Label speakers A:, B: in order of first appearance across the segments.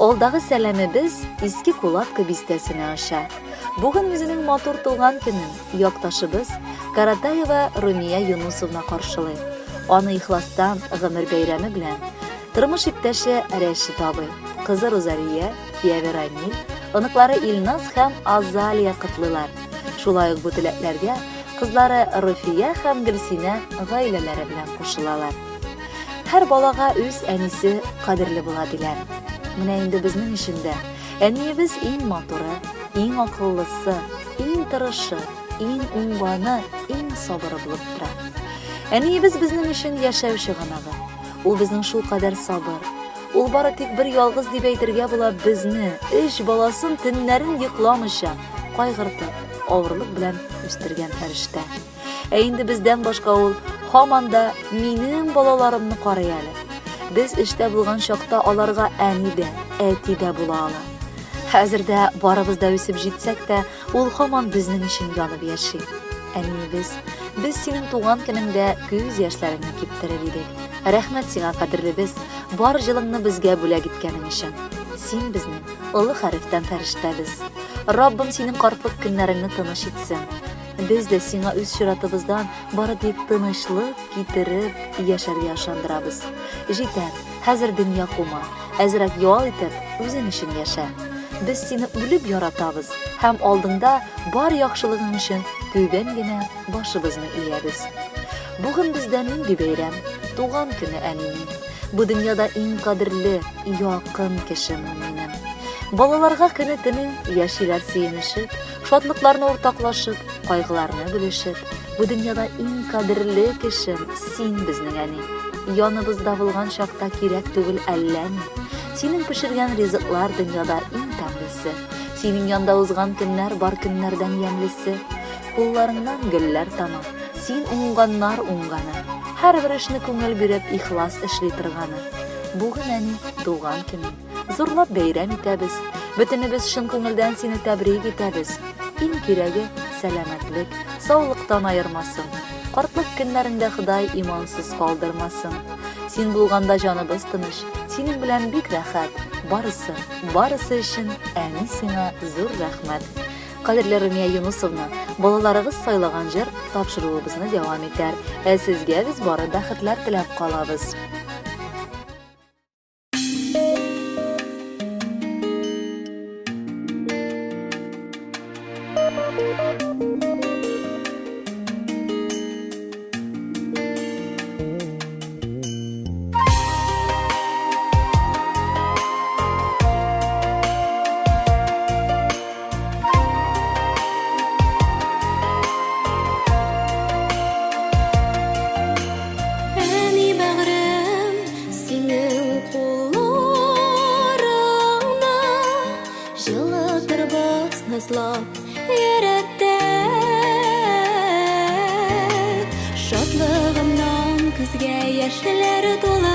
A: Алдагы сәламебез Иске Кулатка бистәсенә оча. Бүген үзенең матур туган көнен якташыбыз Каратаева Румия Юнусовна каршылый. Аны ихластан гомер бәйрәме белән тормыш иптәше Рәшит абый, кызы Рузалия, кияве Рамил, оныклары Илназ һәм Азалия котлыйлар. Шулай ук бу теләкләргә кызлары Руфия һәм Гөлсинә гаиләләре белән кушылалар. Һәр балага үз әнисе кадерле була диләр. Менә инде безнең өчен дә әниебез иң матуры, иң акыллысы, иң тырышы, иң уңганы, иң сабыры булып тора. Әниебез безнең өчен яшәү чыганагы. Ул безнең шулкадәр сабыр. Ул бары тик бер ялгыз дип әйтергә була безне, өч баласын төннәрен йокламыйча, кайгыртып, авырлык белән үстергән фәрештә. Ә инде бездән башка ул һаман да минем балаларымны карый әле. Без эштә булган чакта аларга әни дә, әти дә була ала. Хәзер дә барыбыз да үсеп җитсәк тә, ул һаман безнең өчен янып яши. Әниебез, без синең туган көнеңдә күз яшьләреңне киптерер идек. Рәхмәт сиңа, кадерлебез, бар җылыңны безгә бүләк иткәнең өчен. Син безнең олы хәрефтән фәрештәбез. Раббым синең картлык көннәреңне тыныч итсен. Без дә сиңа үз чиратыбыздан бары тик тынычлык китереп яшәргә ышандырабыз. Җитәр, хәзер дөнья кума, әзрәк ял итеп, үзең өчен яшә. Без сине үлеп яратабыз һәм алдыңда бар яхшылыгың өчен түбән генә башыбызны иябез. Бүген бездә нинди бәйрәм? Туган көне әнинең. Бу дөньяда иң кадерле, якын кешем ул минем. Балаларга көне-төне яшиләр сөенешеп, Шатлыкларны уртаклашып, кайгыларны бүлешеп, бу дөньяда иң кадерле кешем син безнең әни. Яныбызда булган чакта кирәк түгел әллә ни. Синең пешергән ризыклар дөньяда иң тәмлесе. Синең янда узган көннәр бар көннәрдән ямьлесе. Кулларыңнан гөлләр тама. Син уңганнар уңганы. Һәрбер эшне күңел биреп, ихлас эшли торганы. Бүген әни туган көнең. Зурлап бәйрәм итәбез. Бөтенебез чын күңелдән сине тәбрик итәбез. Иң кирәге, сәламәтлек, саулыктан аермасын. Картлык көннәреңдә Ходай имансыз калдырмасын. Син булганда җаныбыз тыныч, синең белән бик рәхәт. Барысы, барысы өчен әни сиңа зур рәхмәт. Кадерле Румия Юнусовна, балаларыгыз сайлаган җыр тапшыруыбызны дәвам итәр. Ә сезгә без бары бәхетләр теләп калабыз.
B: Әни бәгърем, синең кулларыңда Җылытырбыз назлап йөрәктә. Шатлыгымнан күзгә яшьләр тулган.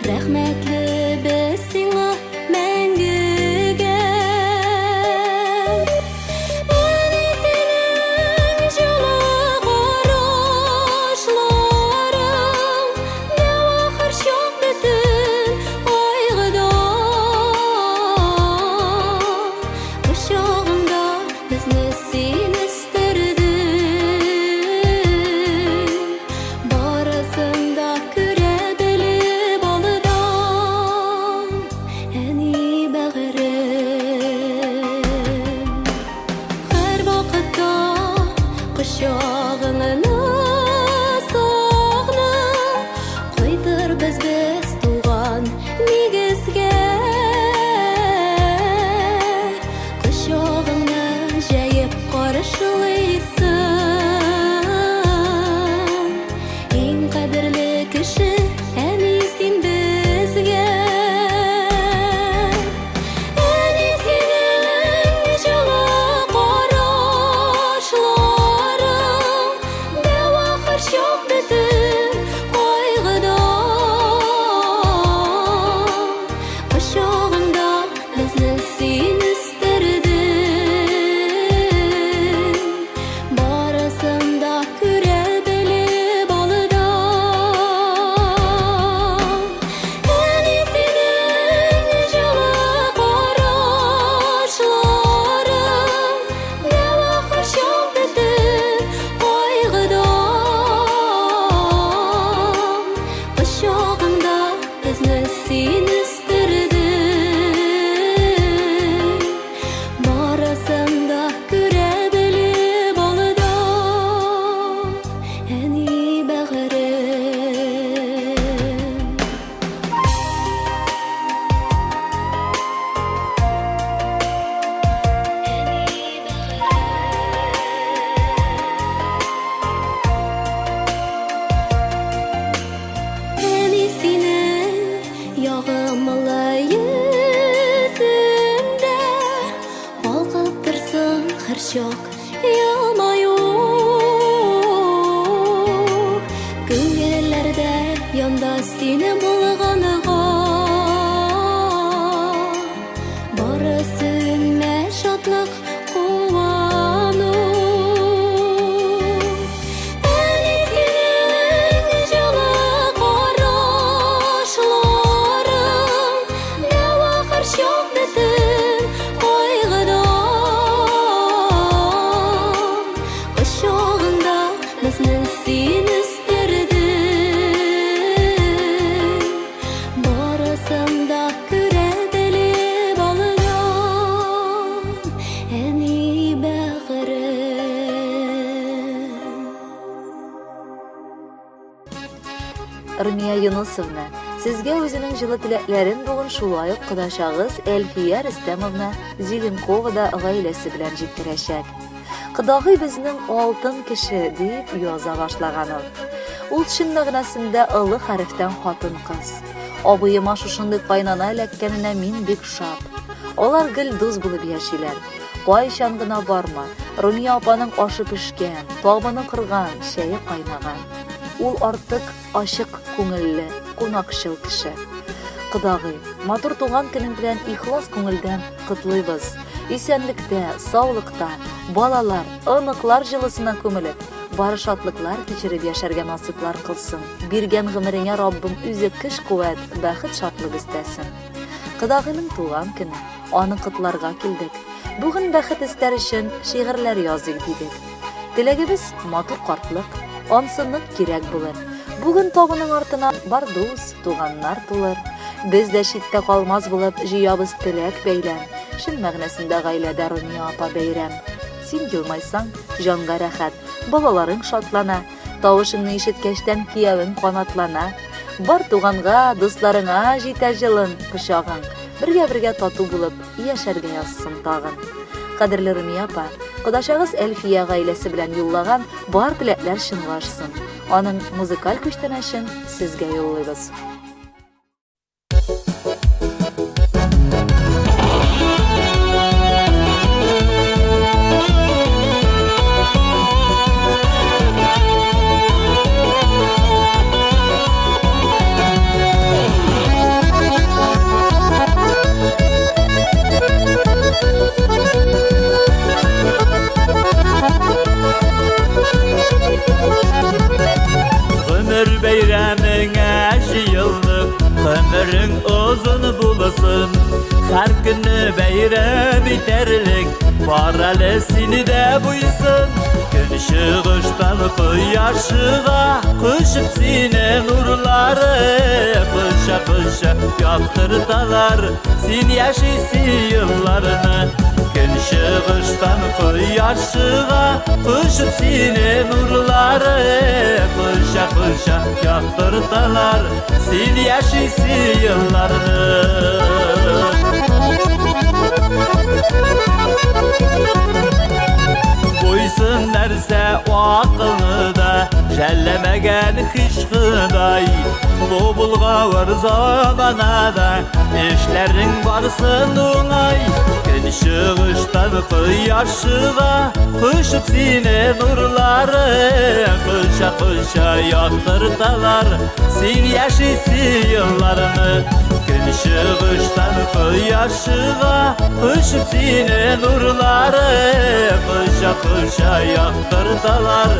B: Рәхмәтле без сиңа мәңгегә. Әнисенең җылы карашларың Дәва һәрчак бөтен кайгыда. Кочагыңда безне син үстердең. һәрчак елмаю. Күңелләрдә янда сине булганга Бары сүнмәс шатлык, куану. Әни синең җылы карашларың, Дәва һәрчак бөтен кайгыдан. Кочагыңда безне син үстердең, Барысын да күрә белеп алган әни бәгырем.
A: Румия Юнусовна, сезгә үзенең җылы теләкләрен бүген шулай ук кодачагыз Әлфия Рөстәмовна Зеленкова да гаиләсе белән җиткерәчәк. Кодагый безнең алтын кеше, дип яза башлаган ул. Ул чын мәгънәсендә олы хәрефтән хатын-кыз. Абыема шушындый кайнана эләккәненә мин бик шат. Алар гел дус булып яшиләр. Кайчан гына барма, Румия апаның ашы пешкән, табыны корган, чәе кайнаган. Ул артык ачык күңелле, кунакчыл кеше. Кодагый, матур туган көнең белән ихлас күңелдән котлыйбыз. Исәнлектә, саулыкта, балалар, оныклар җылысына күмелеп, бары шатлыклар кичереп яшәргә насыйплар кылсын. Биргән гомереңә Раббым үзе көч-куәт, бәхет-шатлык өстәсен. Кодагыйның туган көне, аны котларга килдек. Бүген бәхет өстәр өчен шигырьләр языйк дидек. Теләгебез матур картлык, ансы нык кирәк булыр. Бүген табының артына бар дус, туганнар тулыр. Без дә читтә калмас булып җыябыз теләк бәйләм. Чын мәгънәсендә гаиләдә Румия апа бәйрәм. Син елмайсаң, җанга рәхәт, балаларың шатлана. Тавышыңны ишеткәчтән киявең канатлана. Бар туганга, дусларыңа җитә җылың, кочагың. Бергә-бергә тату булып яшәргә язсын тагын. Кадерле Румия апа, кодачагыз Әлфия гаиләсе белән юллаган бар теләкләр чынга ашсын. Аның музыкаль күчтәнәчен сезгә юллыйбыз.
C: Гомер бәйрәмеңә җыелдык, гомерең озын булсын. Һәр көнне бәйрәм итәрлек, бар әле сине дә буйсын. Көн чыгыштан кояш чыга, кочып сине нурлары, коча-коча яктырталар, син яшисе елларны. Көн чыгыштан кояш чыга, кочып сине нурлары, коча-коча яктырталар, син яшисе елларны. Буйсын нәрсә акылны да жәлләмәгән һич Ходай. Бу булгавыр заманада эшләрең барсын уңай. Көн чыгыштан кояш чыга, кочып сине нурлары, коча-коча яктырталар, син яшисе елларны. Көн чыгыштан кояш чыга, кочып сине нурлары, коча-коча яктырталар,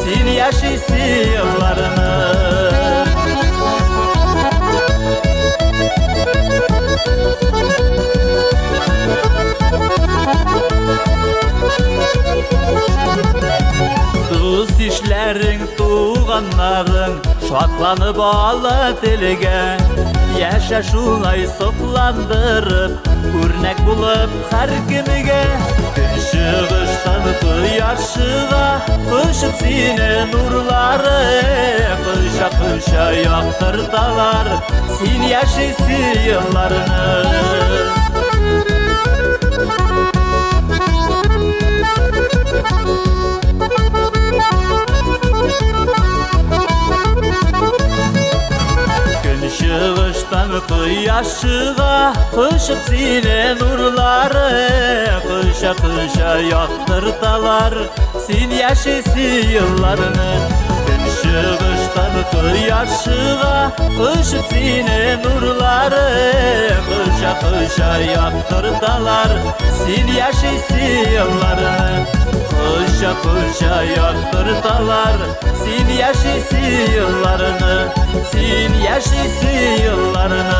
C: син яшисе елларны. Дус ишләрең, туганнарың шатланып ала телгә. Яшә шулай сокландырып, үрнәк булып һәркемгә. Көн чыгыштан кояш чыга, кочып сине нурлары, коча-коча яктырталар, син яшисе елларны. Көн чыгыштан кояш Кояш чыга, кочып сине нурлары, Коча-коча яктырталар син яшисе елларны. Көнчыгыштан кояш чыга, кочып сине нурлары, Коча-коча яктырталар син яшисе елларны. Коча-коча яктырталар син яшисе елларны, Син яшисе елларны.